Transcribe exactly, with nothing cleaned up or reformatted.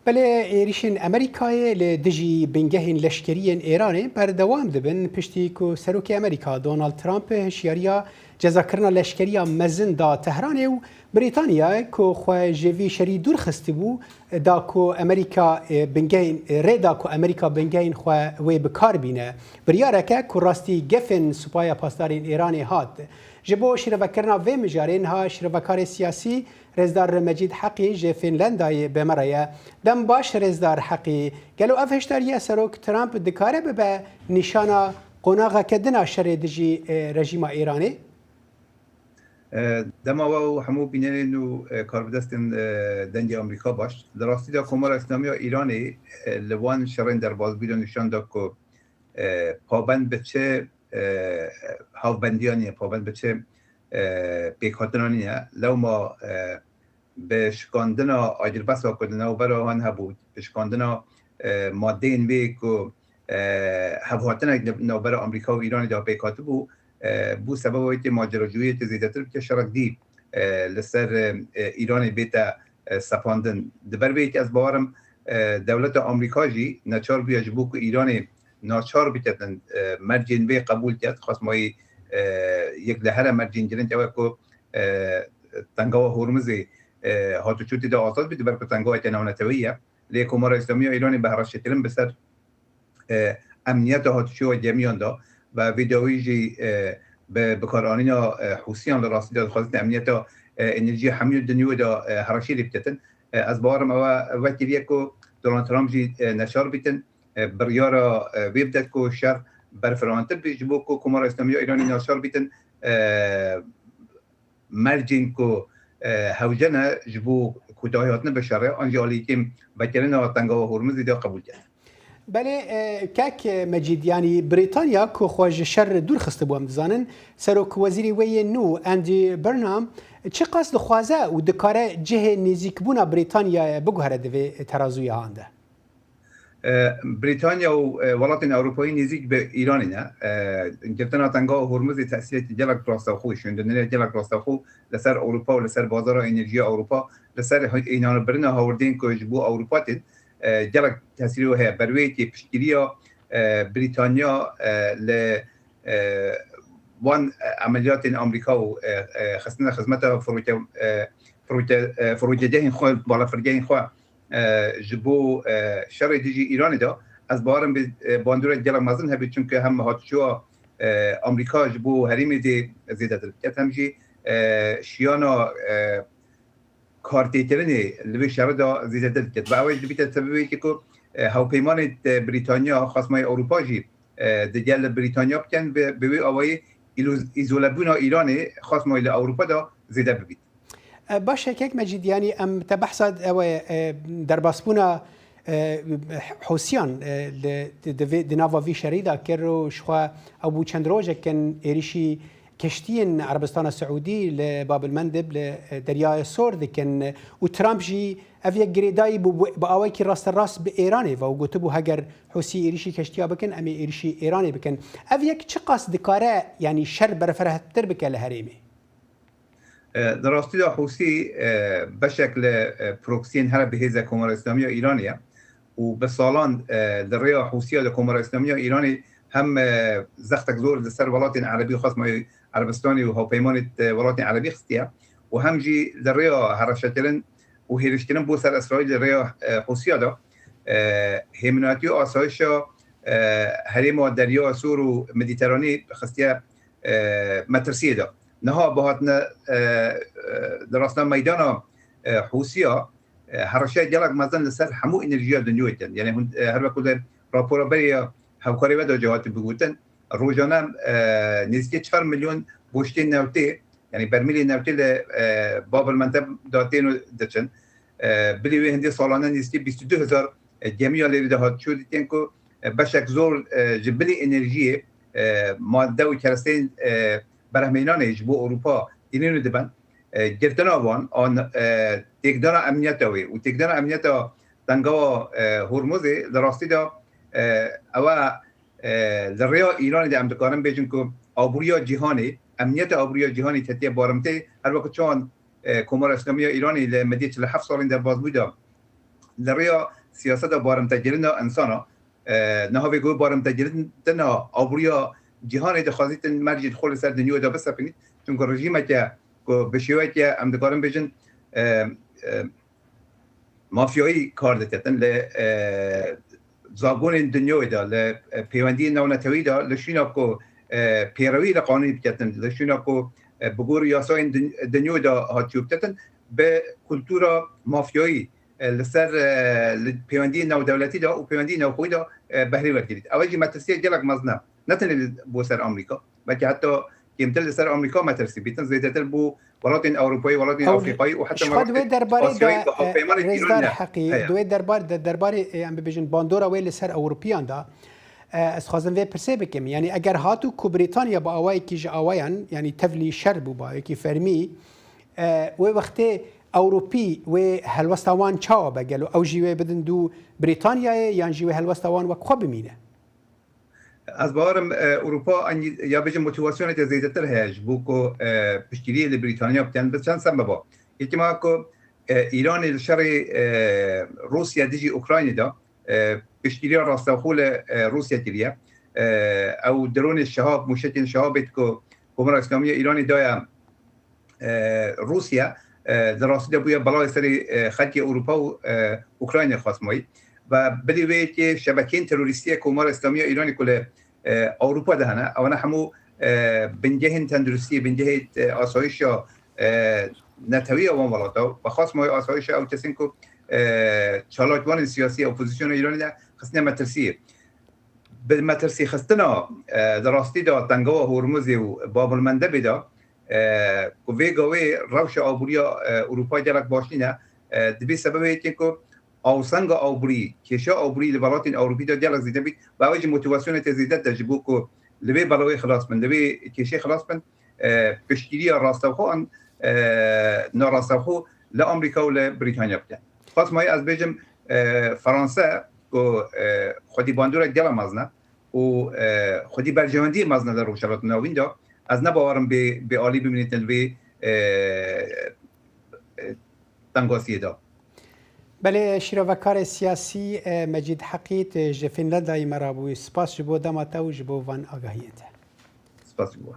Belê êrîşên Amerîkayê li dijî bingehên leşkerî yên Êranê berdewam dibin, piştî ku Serokê Amerîka Donald Trump hişyariya cezakirina leşkeriya mezin da Tehranê û Brîtanya ku xwe ji vî şerî dûr xistibû, da ku Amerîka, e, bingehên, e, rê da ku Amerîka bingehên xwe wê bi kar bîne. Biryareke ku rastî gefên Supaya Pasdarên Êranê hat. Ji bo şirevekirina vê mijarê niha şirevekarê siyasî Rêzdar Mecîd Heqî ji Fînlandayê bi me re ye. Dem baş Rêzdar Heqî. Gelo ev hişdariya Serok Trump dikare bibe nîşana qonaxeke din a şerê dijî, e, rejîma Îranê? E, dema we û hemû bînerên û, e, karbidestên, e, Dengê Amerîka baş. Li rastî de Komara Îslamî ya Îranê, e, li wan şerên derbasbûyî de nîşan da ku, e, pabend bi çi, e, hawbendiya nîne, pabend bi çi, e, pêkhatina nîne. Lewma, e, bi şikandina agirbesta ku di navbera wan hebû, bi şikandina, e, madeyên wê ku, e, hevhatinek di navbera Amerîka û Îranê de pêk hatibû, e, bû sebeba wê tê maceracûyê tê zêdetir bike şerek dî, e, li ser, e, Îranê bête, e, sepandin. Di ber vê yekê ez bawerim, e, dewleta Amerîka jî neçar bûye ji bo ku Îranê naçar biketin, e, mercên vê qebûl ket. Xwest mayî, e, yek li here mercên girîng ew e ku, e, Tengawa Hormizê, e, hatûçû tê de azad bî, di ber ku tengaweke navneteweyî ye. Lê Komara Îslamî ya Îranê bi hevreşekirin bi ser, e, emniyeta hatûçûya gemiyan de ve vê dawî jî, e, bi bikaranîna, e, Hûsiyan li rastî de dixwazin emniyeta, e, enerjiya hemû dinyayê de, e, hevreşî lê biketin. E, ez bawerim ew e, ev vekirî ye ku Donald Trump jî, e, neşar bîtin, e, biryara, e, vê bide ku şer berfirohantir bî ji bo ku Komara Îslamî ya Îranê naçar bîtin, e, mercên ku, e, hewce ne ji bo kûtahî hatine bi şerê, an jî alî yekêm vekirina Tengawa Hormizê de qebûl ket. Belê, e, kek Mecîd, yanî Brîtanya ku xwe ji şer dûr xistibû, em dizanin, Serok Wezîrê wê yê nû Andy Burnham çiqas dixwaze û dikare cihê nêzîkbûna Brîtanyayê biguhere di vê terazûya han de? E, Brîtanya û, e, welatên Ewropayî nêzîk bi Îranê ne. E, girtina Tengawa Hormizê tesîreke gelek rastexwe, şûndinê gelek rastexwe li ser Ewropa û li ser bazara enerjiya Ewropa, li ser înanbirina hawirdên ku ji bo Ewropa tên, e, gelek tesîrê wê heye. Ber wê yekê piştgiriya, e, Brîtanya, e, li, e, wan, e, emeliyatên Amerîka û, e, e, xistina xizmeta firoke, e, firoke, e, firokegehên xwe, balafirgehên xwe, e, ji bo, e, şerê dijî Îranê de, ez bawerim bi, e, bandorek gelek mezin hebe, çunke hem hatûçûya, e, Amerîka ji bo herêmê dê zêdetir biket, hem jî, e, şiyana, e, kartêkirinê li vê şerê de zêdetir diket. Ve ew ê dibîte sebebê ku, e, hewpeymanê, e, Brîtanya, xasmayê Ewropa jî, e, digel Brîtanya bikin ve bi wê awayî îlo-, îzolebûna Îranê xasmayî li Ewropa de zêde bibît. E, baş e, kek Mecîd, yanî em te behsa ew e, e, derbasbûna, e, Hûsiyan, e, li, di, di vê, di nava vî şerî de kir û jixwe ew bû çend rojek in êrîşî keştiyên Erebistana Siûdî li Bab el Mendeb li, e, Deryaya Sor dikin û Trump jî ev yek girêdayî bû, bi, bi awayekî rasterast bi Êranê ve û gotibû, heger Hûsî êrîşî keştiya bikin, em ê êrîşî Êranê bikin. Ev yek çiqas dikare, yanî şer berfirehtir bike li herêmê? E, di rastî de Hûsî, e, beşek li, e, proksiyên here bihêz e Komara Îslamî ya Îranê ye û bi salan, e, li rêya Hûsiya de Komara Îslamî ya Îranê hem, e, zextek zor li ser welatên Erebî, xasmayî Erebistanê û hawpeymanê, e, welatên Erebî xistiye û hem jî li rêya hereşekirin û hêrişkirin bo ser Îsraîl li rêya, e, Hûsiya de, e, hêminatiya asayişa, e, herêma Derya Sor û Medîteranî xistiye, e, metirsiyê de. Niha bi hatine, e, e, li rastna meydana, e, Hûsiya, e, hereşeya gelek mezin li ser hemû enerjiya dinyayê kin. Yanî hûn, e, her wekû li rapora berê ya Hevkarê Ve de jî hatî bigotin, rojane, e, nêzîkî çar milyon boştên newtê, yanî bermîlê newtê li, e, Bab el Mendeb de tên û diçin. E, bilî wê hindê salane nêzîkî bîst û du hezar, e, gemiya lêrî de hatûçû dîtin ku, e, beşek zor, e, ji bilî enerjiyê, e, madde û keresteyên, e, berehmênanê ji bo Ewropa tînin û dibin. E, girtina wan, an, e, têkdana emniyeta wê û têkdana emniyeta Tengawa, e, Hormuzê li rastî de, e, ew e, e, li rêya Îranê de em dikarin bêjin ku aboriya cîhanê, emniyeta aboriya cîhanê ketiye barimtê, her wekî çawan, e, Komara Îslamî ya Îranê li medya çil û heft salên derbasbûyî de li rêya siyaseta barimtekirina insana, e, niha vê ku barimtekirin tena aboriya cîhanê dixwazîtin mercê xwe li ser dinyayê de bisepinît. Çunku rejîmeke ku bi şêweyeke em dikarin bêjin, e, e, mafyayî kar diketin li, e, zagonên dinyayê de, li, e, pêwendiyên navnetewî de, li şûna ku, e, pêrewî li qanûnê biketin, li şûna ku, e, bi gor yasayên din-, dinyayê de hatiyo biketin, bi kultura mafyayî, e, li ser, e, li pêwendiyên navdewletî de û pêwendiyên navxweyî de, e, behrê wergirît. Ew jî metirsiyek gelek mezin e. Ne tenê li, bo ser Amerîka, belkî heta kêmtir li ser Amerîka metirsî bîtin, zêdetir bo welatên Ewropayî, welatên Ew Afrîkayî û heta ji xwe di wê welatên derbarê de, Asyayî ku e, hevpeymanên Rêzdar Îranê Heqî, heye. Di wê derbar de, derbarê, e, em bibêjin bandora wê li ser Ewropîyan de, e, ez dixwazim vê pirsê bikim. Yanî eger hatu ku Brîtanya bi awayekî ji awayan, yanî tevlî şer bû bi awayekî fermî, e, wê wextê Ewropî wê helwesta wan çawa be gelo? Ew jî wê bidin dû Brîtanyayê yan jî wê helwesta wan wek xwe bimîne? Ez bawerim, e, Ewropa an ya bêjin motivasyoneke zêdetir heye ji bo ku, e, piştgiriyê li Brîtanya bikin. Bi çend sebeba. Yekî ma ku, e, Îranê li şerê, e, Rûsya dijî Ukraynê de, e, piştgiriya rastewxo li, e, Rûsya kiriye. E, ew dronê şehab, mûşekên şehabê ku Komara Îslamî ya Îranê daye, e, Rûsya, e, di rastî de bûye belayê serê, e, xelkê Ewropa û, e, Ukraynayê xwest mayî. Ve bilî wê yekê şebekeyên terorîstî ye Komara Îslamî ya Îranê ku li, e, Ewropa de hene, ewana hemû, e, bingehên tenduristiyê, bingehê, e, asayişa, e, netewî ya wan welata. Ve xwest mayî asayişa ew kesên ku, e, çalakvanên siyasî ya opozisyona Îranê de xistine metirsiyê. Bi metirsîxistina, e, di rastî de tengawa Hormuzê û Babulmendebê de, e, ku vê gavê rewşa aboriya, e, Ewropa gelek baş nîne, e, dibê sebebê yekê ku awsenga aborî, kêşa aborî li welatên Ewropî de gelek zêde bît. Bi ew jî motivasyoneke zêde de ji bo ku li vê belawê xilas bin, li vê kêşê xilas bin, e, piştgiriya rastewxo an, e, narastewxo li Amerîka û li Brîtanya bikin. Xwest mayî ez bêjim, e, Fransa ku, e, xwedî bandorek gela mezin e û, e, xwedî berjewendiyê mezin e li Rojhilata Navîn de, ez ne bawerim bê, bê alî bimînîtin vê, e, e, tengasiyê de. Belê, şîrovekarê siyasî, e, Mecîd Heqî, tu ji Fînlandayê me re bûyî. Spas ji bo dema te û ji bo van agahiyên te. Spas ji bo.